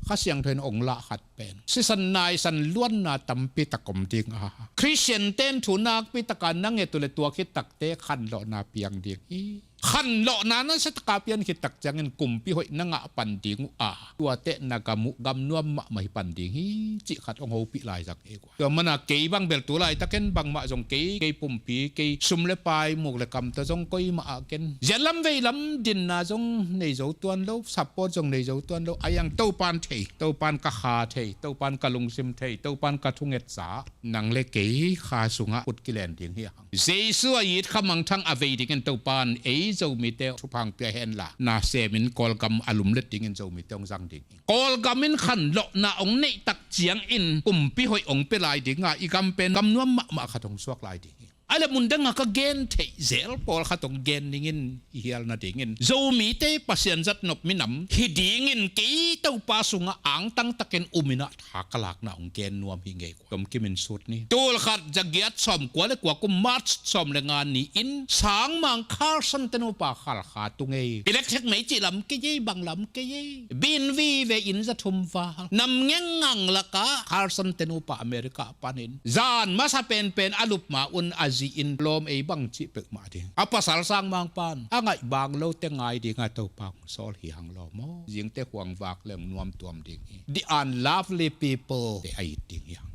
Kha Siangtho in ong lah khat pen sisan naisan luanna tampi tak om ding a, Khristian ten thu nakpi taka na nget uh le tua khit takte khanlawhna piang ding hi. Khanlawhna na sia taka pian khit tak ciangin kumpi hoih na ngah pan ding uh a, tuate na gam uh gam nuam mahmah hi pan ding hi, cih khat ong hopih lai zak e kua. Tua mana kei bang bel tu laitakin bangmah zong kei, kei pumpi, kei sum le pai, muk le kam tawh zong koi mah ah ken ziat lam vei lam dinna zong nei zo tuan lo, support zong nei zo tuan lo. A iang Topan thei, Topan ka kha thei, Topan ka lungsim thei, Topan ka thungetsa, nang le kei kha sungah ut kilen ding hi hang. Jesu a it kha mangthang a vei dingin Topan ei Zomite thupha ong pia henla, na semin Kawlgam a lumlet dingin Zomite ong zang ding hi. Kawlgam in khanlawhna ong neih tak ciangin kumpi hoih ong pia lai ding a, i gam pen gam nuam mahmah khat ong suak lai ding hi. A le mun dang a ka gen theih zel pawlkhat ong gen ningin i hial nadingin, Zomite Pasian zat nop minam hi dingin kei Topa sungah angtang takin um in ah tha ka lakna ong gen nuam hi ngei. Tom kimin sut ni. Tulkhat zagiat sawmkua le kua kum March sawm le nga ni-in Sangmang Carson te nupa Khalkha tung ei. Electric mei cih lam kei ei, bang lam kei ei. Bin vive in za thum val. Nam ngengang lakah Carson te nupa America panin zan masa penpen a lup ma un a zi in lawm ei bang cih peuhmah ding. A pasal Sangmang pan a ngaih bang lote ngai ding a Topa sawl hi hang lawm aw. Zingte khuang vak leng nuam tuam ding hi. The unlovely people te a it ding hi hang.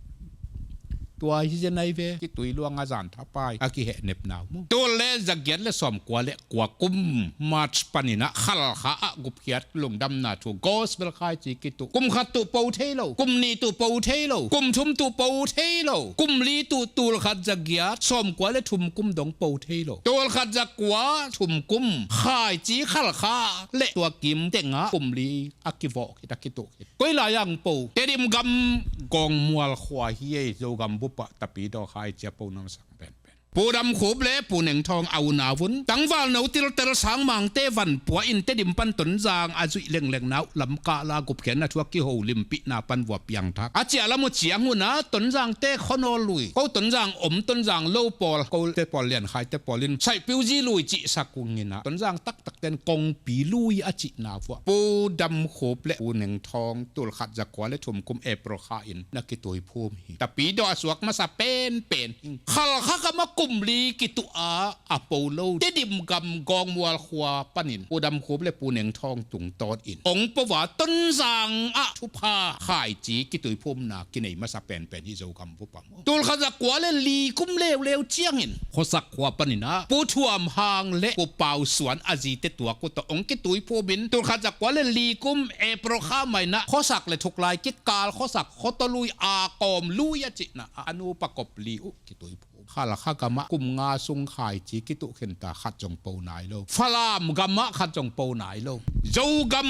Tua hi zen ai ve, kitui luang a zan thapai a kihehnepna uh maw. Tul le zagiat le sawmkua le kua kum March panin ah Khalkha ah gupkhiat lungdamna thu gospel khaici kituh. Kum khat tuh po thei lo, kum nih tuh po thei lo, kum thum tuh po thei lo, kum li tuh tulkhat zagiat sawmkua le thum kum dong po thei lo. Tulkhat zakua thum kum khaici Khalkha le tua kim tengah kum li a kivawh khit a kituh khit. Koi lai ang po, Tedim gam Gawngmual khua hi ei, Zogam bup ah Tapidaw khaici a po na masak penpen. Pu Dam Khup le Pu Neng Thawng a unau un tangval no tiltel Sangmangte van pua in Tedim pan Tonzang a zuih lengleng na uh Lamka la gupkhiatna thu a kiho limpihna pan vua piangthak a ciah lam uh ciang hun ah Tonzangte khuanawl lui, ko Tonzang om Tonzang lo pawl, kote pawl, Liankhaite pawl in Saihpiuzi lui cihsak ung in ah Tonzang taktak ten Kongpi lui a cihna vua Pu Dam Khup le Pu Neng Thawng tulkhat zakua le thum kum April kha in na kituiphum hi. Tapidaw a suak masa penpen hi. Khalkha gam ah kum li kituh a a po lo Tedim gam Gawngmual khua panin Pu Dam Khup le Pu Neng Thawng tungtawn in ong po a Tonzang ah thupha khaici kituiphumna kinei masa penpen hi Zogam bup ah maw. Tulkhat zakua le li kum leuleu ciangin khuasak khua panin ah Pu Thuam Hang le Pu Pau Suan a zite tuak uh tawh ong kituiphum in tulkhat zakua le li kum April kha mah in ah khuasak le thuklai kikal khuasak khuataw lui a kawm lui a cihna ah a nupa kop li uh kituiphum. Khalkha gam ah kum nga sung khaici kituh khinta khat zong po nai lo. Falam gam ah khat zong po nai lo. Zogam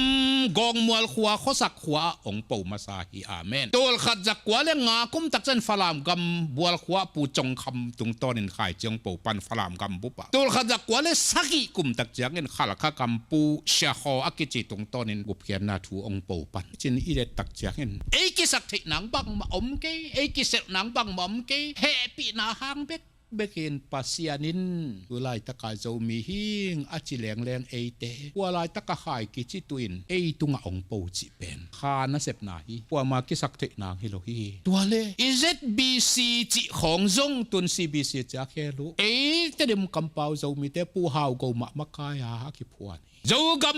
Gawngmual khua khuasak khua ah ong po masa hi. Amen. Tulkhat zakua le nga kum takciang Falam gam Bual khua Pu Cong Kham tungtawn in khaici ong po pan Falam gam bup ah. Tulkhat zakua le sagih kum takciangin Khalkha gam Pu Sia Khaw a kici tungtawn in gupkhiatna thu ong po pan. Cin i det takciangin ei kisak theih nang bangmah om kei, ei kiselh nang bangmah om kei, hehpihna hang bek bekin Pasian in tu laitak a Zomi hing a ci lengleng eite kua laitak a khai kici tuin ei tungah ong po cih pen kha nasepna hi. Kuama kisak theih nang hi lo hi. Tua le i Z B C cih khawng zong tun C B C cia khel uh. Ei Tedim kampau Zomite Pu Hau Go mah makai a a kiphuan hi. Zogam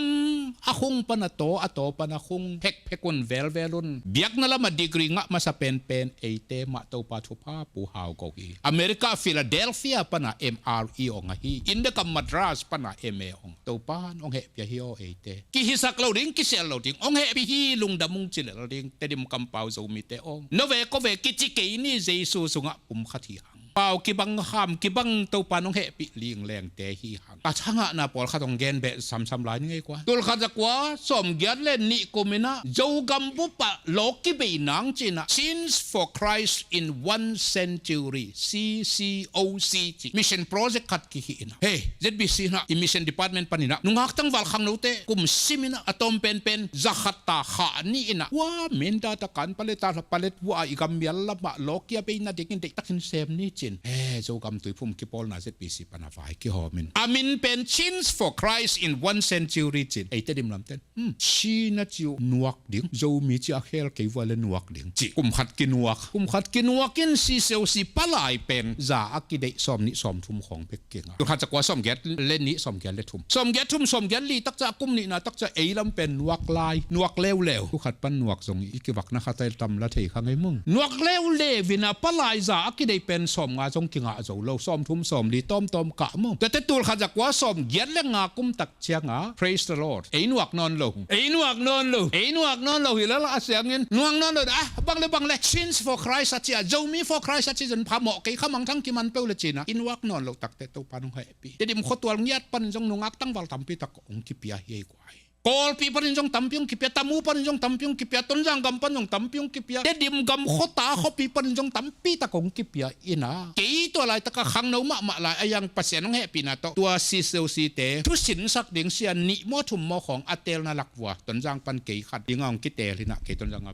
a khung pan a taw, a taw pan a khung phekphek un velvel un biakna lam a degree ngah masa penpen eite mah Topa thupha Pu Hau Go hi. America Philadelphia pan a M R E ong ahi. India gam Madras pan a M A ong. Topa in ong hehpih hi aw eite. Kihisak lo ding, kisel lo ding, ong hehpih hi, lungdam ung ci lel ding Tedim kampau Zomite ong. No ve ko ve kici kei ni, Jesu sungah pumkhat hi hang. Pau kibang, kham kibang, Topa in ong hehpih linglengte hi hang. A thangahna pawlkhat ong gen beh samsam lai ni ngei kua. Tulkhat zakua sawmgiat le nih kum in ah Zogam bup ah lawki bei nang ci in ah Sins for Christ in One Century, C C O C ci mission project khat kihih in ah. Hei, Z B C in ah i mission department pan in ah nungak tangval khangnote kum sim in ah a tawm penpen zakhat ta kha ni in ah, ua, minda ta kan palet a palet ua i gam mial lam ah lawki a bei nadingin deihtakin sem ni Cin he Zogam Tuiphum kipawlna Z B C pan a vai kihawmin a min pen Change for Christ in One Century cin ei Tedim lamten, hmm, Cina ci uh nuak ding, Zomi ci a khel kei vua le nuak ding ci. Kum khat kinuak, kum khat kinuak in C C O C palai pen za a kideih sawm nih sawm thum khawng bek kinga. Tul khat za kua sawm giat le nih, sawm giat le thum, sawm giat thum, sawm giat li takca, kum nihna takca ei lam pen nuak lai, nuak leuleu. Tul khat pan nuak zong i kivakna khat ai tam la thei kha ngei mung. Nuak leuleu in a palai za a kideih pen sawm nga zong kingah zo lo, sawm thum sawm li tawmtawm kah mung. Tuate tul khat za kua sawm giat le nga kum tak cianga, praise the Lord, ei nuak nawn lo, ei nuak nawn lo, ei nuak nawn lo hi lala a siangin nuak nawn lo. Ah, bang le bang le, Change for Christ a cia, Zomi for Christ a ci zon phamawh kei, khamang thang kiman peu le cina i nuak nawn lo takte Topa nong hehpih. Tedim khuatual ngiat panin zong nungak tangval tampi tak hong kipia hi ei guai. Kawlpi panin zong tampi hong kipia, Tamu panin zong tampi hong kipia, Tonzang gam pan zong tampi hong kipia, Tedim gam khuata khuapi panin zong tampi tak hong kipia ina. Kei tua laitaka khangno mahmah lai a, yang Pasian hong hehpihna tawh tua C C O C te thusinsak ding sia nih maw thum maw khawng a teelna lak vua Tonzang pan kei khat dinga hong kiteel hina, kei Tonzang a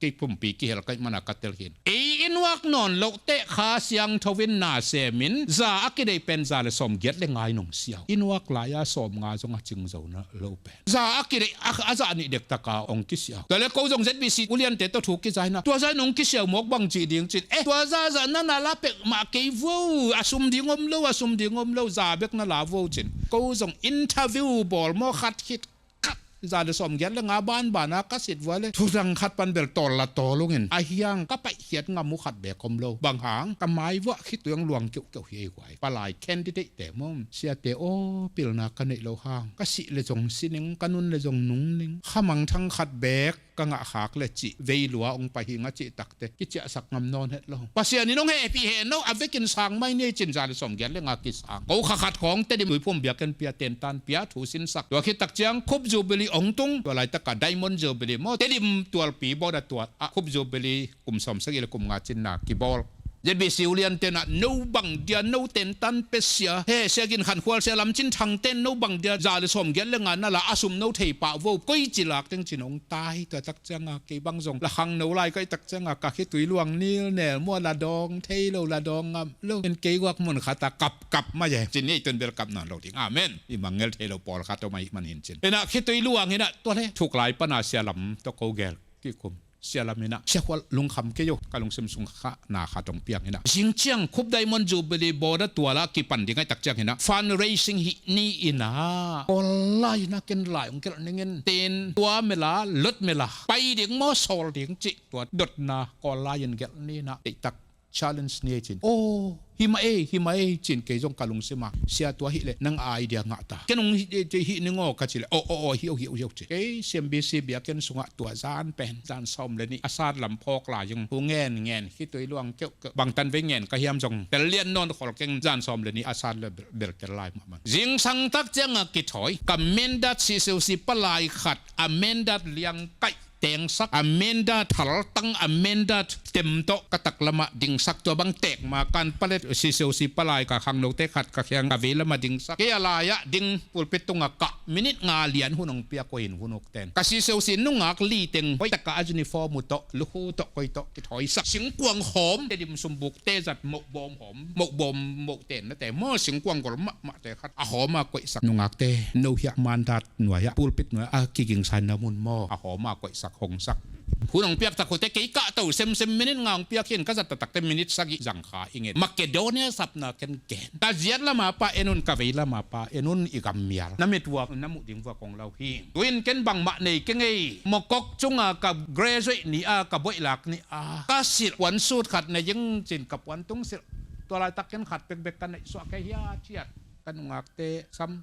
kei pumpi kihel kaih mana ka tel hin. Ei i nuak nawn loh teh Kha Siangtho in na semin za a kideih pen za le sawm giat le ngai nong siau. I nuak lai-a sawm nga zong a cing zo na lo pen za a kideih a, a zah nih dektaka hong kisiau. Tua le ko zong Z B C uliante tawh thu kizai na, tua zai nong kisiau mawk bang cih ding cin. Eh, tua zah zah na na la pek mah kei vo, a sum ding om lo, a sum ding om lo, za bek na la vo cin. Ko zong interview bawl maw khat khit khat za le sawm giat le nga banbana ka sit vua le thudang khat pan bel tawl la tawl ungin a hiang ka paihkhiat ngam uh khat bek om lo. Bang hang? Ka mai vuah khitui ang luang keuhkeuh hi ei guai. Palai candidate te mawm, siate aw, pilna ka neih lo hang, ka sih le zong si ning, ka nun le zong nung ning, khamang thang khat bek ka ngah khak le cih vei lua hong pai hing a cih takte kiciahsak ngam nawn het lo. Pasian in hong hehpih hen lo, a vekin sang mai ni ei cin za le sawm giat le nga kisang. Ko kha khat khawng Tedim Tuiphum biakinn pia, tentan pia, thu sinsak. Tua khit tak ciang khup Jubilee hong tung, tua laitaka Diamond Jubilee maw, Tedim tualpi bawda tual ah khup Jubilee kum sawm sagih le kum nga cinna kibawl. Z B C ulian tenah no bang dia, no tentan pe sia, he Sia Gin Khan Khual, Sia Lam Cin Thang ten no bang dia za le sawm giat le nga na la a sum no thei pah vo, koi ci lak ding cin hong tai. Tua tak cianga kei bang zong la khangno lai kaih tak cianga ka khitui luang nil nel mua, la dawng thei lo, la dawng ngam lo. En kei guak mun khata kap kap mai e cin, ei tun bel kap nawn lo ding. Amen. I mangngel thei lo pawlkhat om ahih man hin cin. Inah khitui luang inah tua le thuk lai pana Sia Lam tawh ko gel kikum. Sia Lam inah, Sia Khual, lungkham kei o, ka lungsim sung kha na khat hong piang inah, zing ciang khup Diamond Jubilee bawda tuala kipan ding aih tak ciang inah fundraising hih ni inah, Kawl lai inah ken lai hong gelh ningin, ten tua mela, lot mela, pai ding maw sawl ding cih tua dotna Kawl lai in gelh ni inah, deihtak challenge ni ei cin. Aw, hi mah ei, hi mah ei cin, kei zong ka lungsima, Sia, tua hileh nang idea ngah ta, ken hong hih, hih ning aw ka cileh, aw, aw, aw, hi o, hi o, hi o cin. Kei C M B C biakinn sungah tua zan pen zan sawm le nih a sat lam phawk lai zong hu ngen ngen, khitui luang keuhkeuh, bangtan vei ngen ka hiam zong tel lian nawn khol keng, zan sawm le nih a sat le bel, bel tel lai mahmah. Zingsang tak cianga kithawi ka mendat, C C O C palai khat a mendat liang kaih tengsak, a mendat haltang, a mendat tem tawh ka taklamah dingsak. Tua bang tek ma kan palet, C C O C palai ka khangnote khat ka khiang ka vei lamah dingsak. Kei a lai-ah ding, pulpit tungah kah, minit nga lian hun hong piak uh in, hun uk ten ka C C O C nungak li teng hoihtaka a uniform uh tawh, lukhu tawh, koi tawh kithawisak. Singkuang hawm, Tedim sumbukte zat, mohbawm hawm, mohbawm, moh tennate maw, singkuang gol mahmahte khat a hawma koihsak. Nungakte, no hiah mandat nuai-ah, pulpit nuai-ah a kigingsaina mun maw, a hawma koihsak, hongsak. Hun hong piak tak uh teh kei kahto semsem, minit nga hong piak hi in, ka zat taktakte minit sagih zang kha ing e. Makedonia sapna ken gen. Ka ziat lama pa en un, ka vei lama pa en un, i gam mial. Na mit vuak, na muh ding vuak hong lau hi. Tu-in ken bangmah nei keng ei. Mokok cunga ka graduate ni-a, ka boihlak ni-a ka silh puan suit khat nei ing cin, ka puantung silh. Tua laitak ken khat bekbek ka neih suah kei hiathiat. Ka nungakte sam.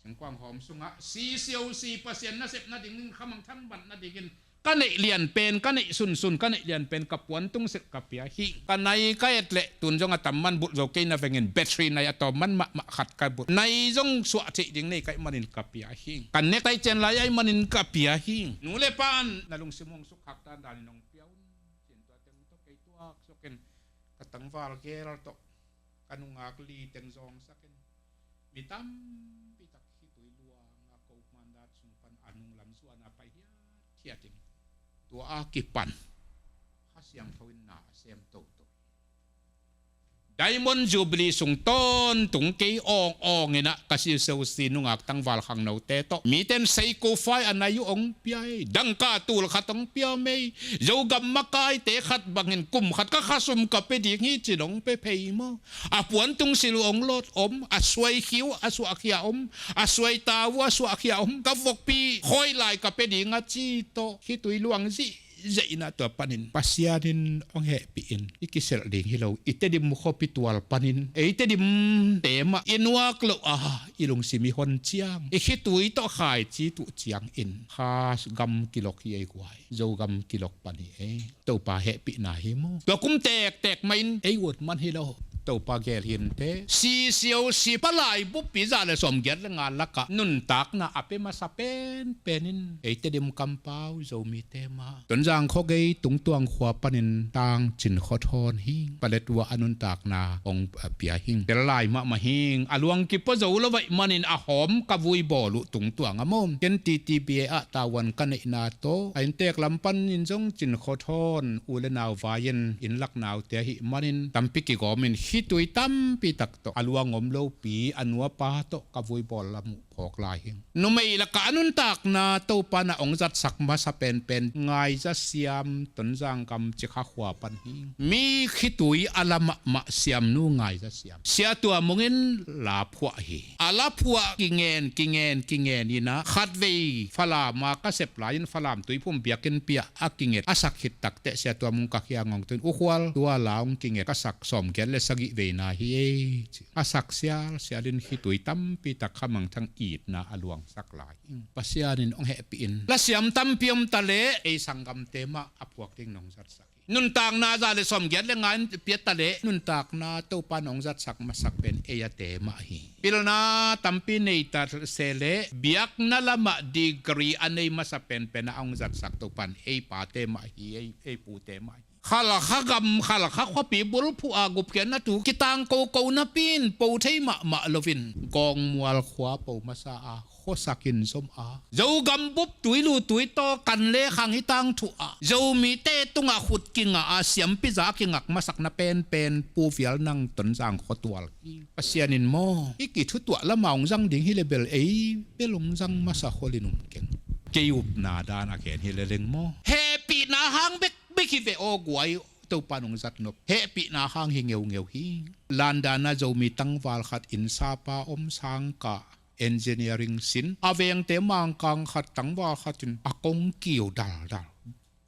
Singkuang hawm sungah C C O C Pasian nasep nadingin, khamang thang ban nadingin ka neih lian pen, ka neih sunsun, ka neih lian pen ka puantung silh ka pia hi. Ka nai ka et leh tun zong a tam man bulh zo kei na vengin, battery nai a tawm man mahmah khat ka bulh. Nai zong suah theih ding nei ka hih manin ka pia hi. Ka necktie cian lai ahih manin ka pia hi. Nu le pa in na lungsim hong suk khak dandanin hong pia un. Cin tua teng tawh kei tuak sukin ka tangval gel tawh ka nungak li teng zawngsakin, mi tampi tak khitui luanga ko mandat sung pan a nunglam zuana pai hiathiat in, tua a kipan Kha Siangtho in na a sem toto hi. Diamond Jubilee sung tawntung kei awng awng inah ka siusiusi nungak tangval khangnote tawh miten seiko fai a nai uh hong pia ei, dangka tul khat hong pia mei, Zogam makaite khat bangin kum khat ka khasum ka pe ding hi cin hong pe phei maw. A puantung sil uh hong lawt om, a suai khiu a suahkhia om, a suai tau a suahkhia om, ka vokpi khawi lai ka pe ding a ci tawh khitui luang zih zeina tua panin Pasian in hong hehpih in i kiselh ding hi lo. I Tedim khuapi tual panin ei Tedim te mah i nuak loh a i lungsim i hon ciang i khitui tawh khaici tuh ciangin kha gam kilok hi ei guai, Zogam kilok pan hi ei. Topa hehpihna hi maw. Tua kum tektek mah in ei ut man hi lo. Topa gel hinte sisiau si palai buppi za le sawmgiat le nga lakah nuntakna a pe masa penpen in ei Tedim kampau Zomite mah Tonzang khuagei tungtuang khua panin tang Cin Khua Thawn hi. Paletwa a nuntakna hong pia hing. Tel lai mahmah hing. A luang kipua zo lo vaih manin a hawm ka vui bawl uh tungtuang a maw. Ken T T B A ah tavuan ka neihna tawh a inntek lam panin zong Cin Khua Thawn u le nau vai-in inn lak naute ahih manin tampi kigawmin khitui tampi tak tawh a luang om lopi a nuapa tawh ka vui bawl lam uh phawk lai hing. Numei lakah a nuntakna Topa na hong zatsak masa penpen Ngaiza Siam Tonzang gam Cikha khua pan hing. Mi khitui a la mahmah Siamnu Ngaiza Siam. Sia Tua Mung in la phuah hi. A la phuah kingen kingen kingen inah khatvei Falam a ka sep lai-in Falam Tuiphum biakinn piah a kinget a sak khit takteh Sia Tua Mung ka khiang hong tun U Khual, tua la hong kinget ka sak sawmgiat le sagih veina hi ei ci. A sak sialsial in khitui tampi tak khamangthang itna a luangsak lai. Pasian in hong hehpih in lasiam tampi om ta leh ei sanggamte mah a phuak ding nong zatsak hi. Nuntakna za le sawmgiat le nga in pia ta leh nuntakna Topa in hong zatsak masak pen ei ate mah hi. Pilna tampi nei ta se leh biakna lamah degree a nei masa penpen a hong zatsak Topa in ei pate mah hi, ei, ei pute mah hi. Khalkha gam, Khalkha khuapi bulphuh a gupkhiatna thu kitang koko napi in po thei mahmah loin Gawngmual khua po masa a khuasak in zom a Zogam bup tui lu tui taw kan le khang hi tangthu a Zomite tungah khut kingah a siampi za a kingak masakna penpen Pu Vial Nang Tonzang khuatual hi. Pasian in maw i kithutuah lama hong zang ding hi le bel ei bel hong zang masa kholin um keng. Kei upna dan a gen hi le leng maw hehpihna hang bek bek hi ve aw guai. Topa in hong zatnop hehpihna hang hi ngeungeu hi. Landana Zomi tangval khat innsapa om sangkah engineering sin a vengte mangkang khat tangval khat in a kong kiu daldal.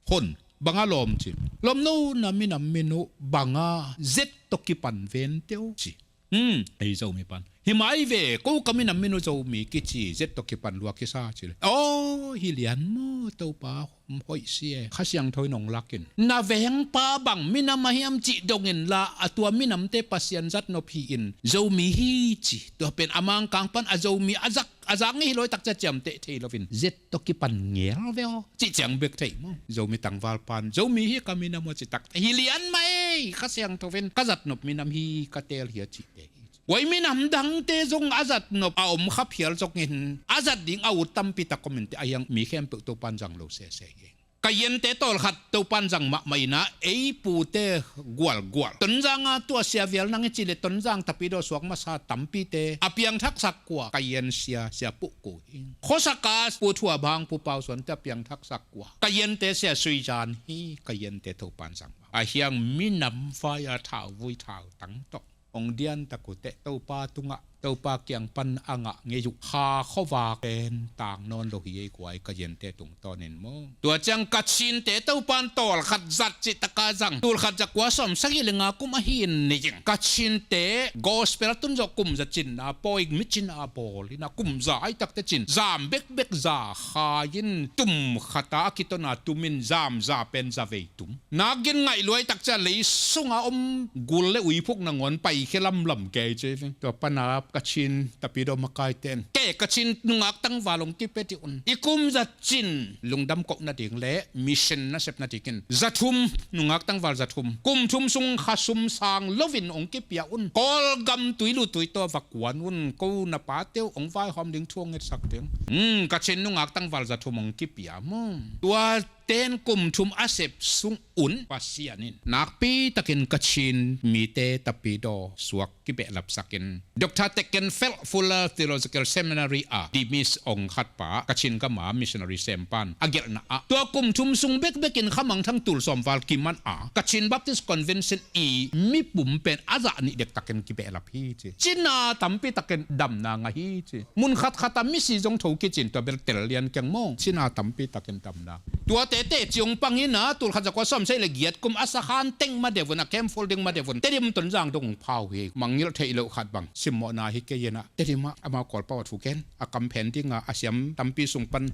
Hon banga lawm ci lawm no na minam min uh banga zet tawh kipan vente uh ci. Hmm, ei Zomi pan hi mai ve ko ka minam min uh Zomi kici zet tawh kipan lua kisa ci le aw hi lian maw Topa. Hoih si e Kha Siangtho in hong lakin na vengpa bang minam a hiam cih dongin la a tua minamte Pasian zatnop hi in Zomi hi ci. Tua pen a mangkang pan a Zomi a zak a zak ngei hi lawi takcia ciamteh thei loin zet tawh kipan ngel ve aw cih ciang bek thei maw. Zomi tangval pan Zomi hi ka minam aw ci takte hi lian mai Kha Siangtho in ka zatnop minam hi ka teel hi a cihte hi. Guai minam dangte zong a zat nop a om kha phial zongin a zat ding a ut tampi tak om in teh a hiang mi khempeuh Topan zang lo sese hi. Ka yente tawlkhat Topan zang mahmah inah ei pute gualgual Tonzang a tua sia vial nang i cih le Tonzang tapidaw suak masa tampite a piangthaksak kua ka yen sia sia puhku hi. Khosaka pu thuabang pu pausuante a piangthaksak kua ka yente sia suizan hi. Ka yente Topan zang mah a hiang minam vai a thauvui thautang tawh hong diantak uh teh Topa tungah Topa kiang pan a ngah ngei uh kha khuavak pen tang nawn lo hi ei kuai ka yente tungtawnin maw. Tua ciang Kachinte Topan tawlkhat zat cih taka zang tulkhat za kua sawm sagih le nga kum ahi in nei ing. Kachinte gospel tun zawh kum za cinna pawi mi cin a bawl inah kum za ai takte cin zam bekbek za khai in tum khata a kitona tumin zam za pen za vei tum. Nak gen ngaih luai takcia lei sunga om gul le uiphuk nangawn paikhia lamlam kei ci. Tua pana Kachin tapidaw makaite in kei Kachin nungak tangval hong kipia dih un. I kum zat cin lungdam koh nading le mission nasep nadingin zathum nungak tangval zathum kum thum sung kha sum sang loin hong kipia un. Kawlgam tuilu tuitaw va kuan un. Ko na pateuh hong vaihawm ding thu hong ngetsak ding. Hmm, Kachin nungak tangval zathum hong kipia maw. Tua Ten kum thum a sep sung un Pasian in nakpi takin Kachin mite tapidaw suak kibehlapsakin Doctor Tekkenfeldt Fuller Theological Seminary ah Dimis ong khat pa, Kachin gama missionary sempan a gelhna ah, tua kum thum sung bekbekin khamangthang tul sawm val kiman a Kachin Baptist Convention i mipum pen a zah nih dektakin kibehlap hi ci. Cina tampi takin damna ngah hi ci. Mun khatkhat a misi zong tho kicin tua bel tel lian keng maw. Cina tampi takin damna. Tuate teci ong pang hi na, tul khat za kua sawm sagih le giat kum a sakhan teng ma devun, a camp folding ma devun, Tedim Tonzang dong pha uh hi. Mangngilh theih loh khat bang simmawhna hi kei hi na, Tedim ah amau Kawlpau a thu ken a kam phen ding a, a siam tampi sung pan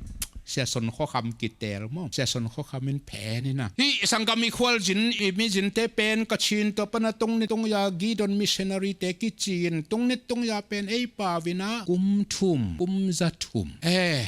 Sia Son Khua Kham kitel maw. Sia Son Khua Kham in phen hi na. Hih sanggam i khualzin, i mizinte pen Kachin tua pan a Tongnit Tongya Gideon missionary te kicin, Tongnit Tongya pen ei pau in a kum thum, kum za thum. Eh,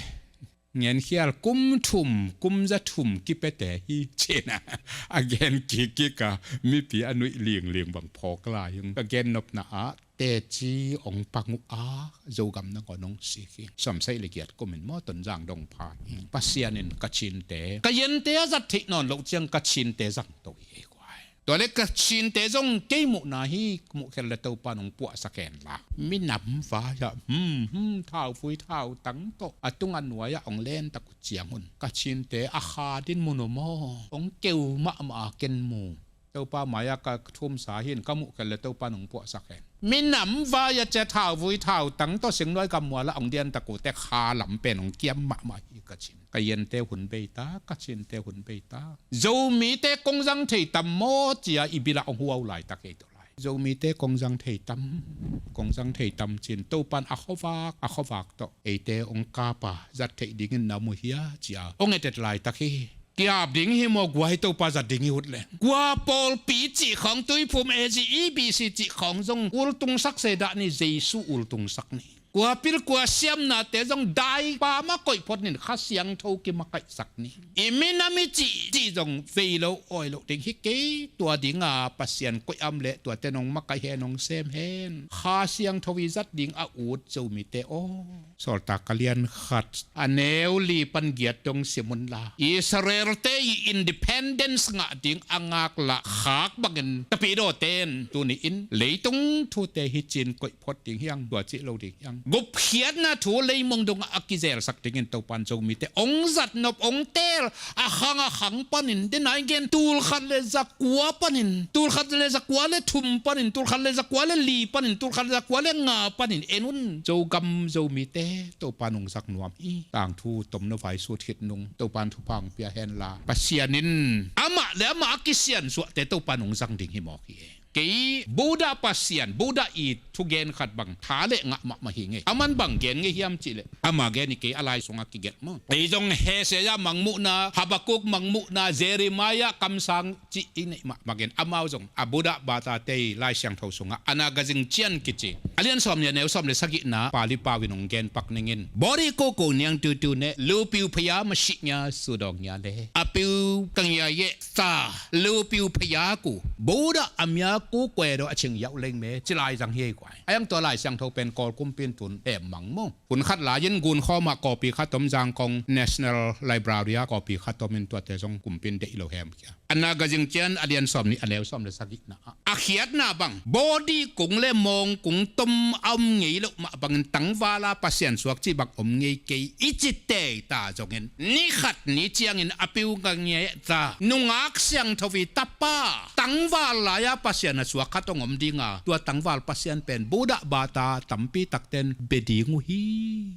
ngenkhial, kum thum, kum za thum kipete hi ci na. A gen kikkik a, mipi a nuih lingling bang phawk lai hi. Ka gennopna ah teci ong pang uh a, Zogam nangawn ong sik hi. Sawm sagih le giat kum in maw Tonzang dong pha hi. Pasian in Kachinte, Kayente a zat theih nawn loh ciang Kachinte zang to hi ei guai. Tua le Kachinte zong kei muhna hi, muh khel le Topan ong puahsak hen la, minam vai ah, hmm, hmm, thauvui thautang tawh a tung a nuai ah ong lentak uh ciangun Kachinte a kha din mun uh maw, ong keu mahmah a ken mu. Topa mai-ah ka thumsa hi in, ka muh khel le Topa nong puahsak hen. Minam vai-ah cia thauvui thautang tawh singnuai gammual ah ong diantak uh teh kha lam pen ong kiam mahmah hi Kachin. Kayente hun bei ta, Kachinte hun bei ta. Zomite kong zang thei tam maw cia i bil ah ong huau laitak hi. Tua lai Zomite kong zang thei tam, kong zang thei tam ci-in Topan a khuavak, a khuavak tawh eite ong kap a, zat theih dingin na mu hia cia ong etet laitak hi. Ki-ap ding hi maw guai, Topa zat ding hi ut leng. Kua pawlpi cih khawng, Tuiphum A G, E B C cih khawng zong ultungsak se dah ni, Jesu ultungsak ni. Kua pil kua siamnate zong daipa mah koih phot ni, Kha Siangtho kimakaihsak ni. I minam i cih, cih zong vei lo awi lo ding hi kei. Tua dinga Pasian koih am leh tuate nong makaih hen, nong sem hen. Kha Siangtho i zat ding a ut Zomite aw. Sawltak a lian khat a neu li pan giat dong sim un la, Israelte i independence ngah ding a ngaklah khak bangin tapidawte in tuni-in leitung thute hi ci-in koih phot ding hi hang, tua cih lo ding hi hang. Gupkhiatna thu leimong dongah a kizelsak dingin Topan Zomite ong zatnop, ong teel. A khang a khang panin, den ai gen, tul khat le za kua panin, tul khat le za kua le thum panin, tul khat le za kua le li panin, tul khat le za kua le nga panin en un. Zogam Zomite Topa nong zak nuam hi. Tangthu tomno vai sut khit nung Topan thupha ong pia hen la, Pasian in amah le amah a kisiansuahte Topa nong zang ding hi mawk hi. Kei Buddha Pasian, Buddha i thugen khat bang tha le ngah mahmah hi ngei. Aman bang gen ngei hiam cih leh, ama gen hi kei, a lai sungah kigelh maw. Ei zong Hosea mangmuhna, Habakkuk mangmuhna, Jeremiah kamsang cih i neih mahmah gen. Amau zong a Buddha bata te i Lai Siangtho sungah Anagazing Chian kici a lian sawm nih a neu sawm le sagihna Pali pau in ong gen pak ning in. Bodhi kuku niang tutu ne, lupiu phaya mashihnya sudawngnya le. A piu ka ngia ye sa, lupiu phaya ku, Buddha a mya ku kwe do a ching yau leng me, ci lai zang hi ei guai. A yang tua Lai Siangtho pen Kawl kumpi in tun em mang maw. Hun khat lai-in Gunkhawm ah copy khat om, Zangkong National Library ah copy khat om in tuate zong kumpi in deih lo hem kia. Anagazing Chian a lian sawm nih a neu sawm le sagihna ah, a khiatna bang, Bodhi kung le Mawng kung tom a om ngei loh mah bangin tangval a Pasian suak cih bang om ngei kei i ci tei ta zongin, ni khat ni ciangin a piu ka ngia ye sa, nungak siangtho i tapa, tangval lai a Pasian a suak khat ong om ding a, tua tangval Pasian pen Buddha bata tampi takten bia ding uh hi.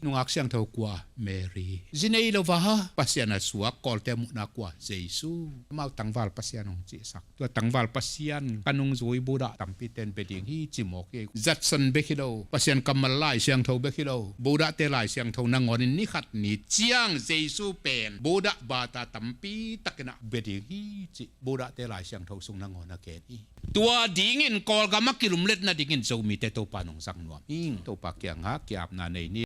Nungak siangtho kua? Mary. Zi nei lo va Pasian a suak, Kawlte muhna kua? Jesu. Amau tangval Pasian ong cihsak. Tua tangval Pasian ka nungzui Buddha tampiten bia ding hi ci mawk hi. Zatsan bek hi lo, Pasian kammal Lai Siangtho bek hi lo, Buddhate Lai Siangtho nangawnin ni khat ni ciang Jesu pen Buddha bata tampi takin ah bia ding hi ci Buddhate Lai Siangtho sung nangawn a gen hi. Tua dingin Kawlgam a kilumlet nadingin Zomite Topa nong zang nuam hi. Topa kiangah ki-apna nei ni.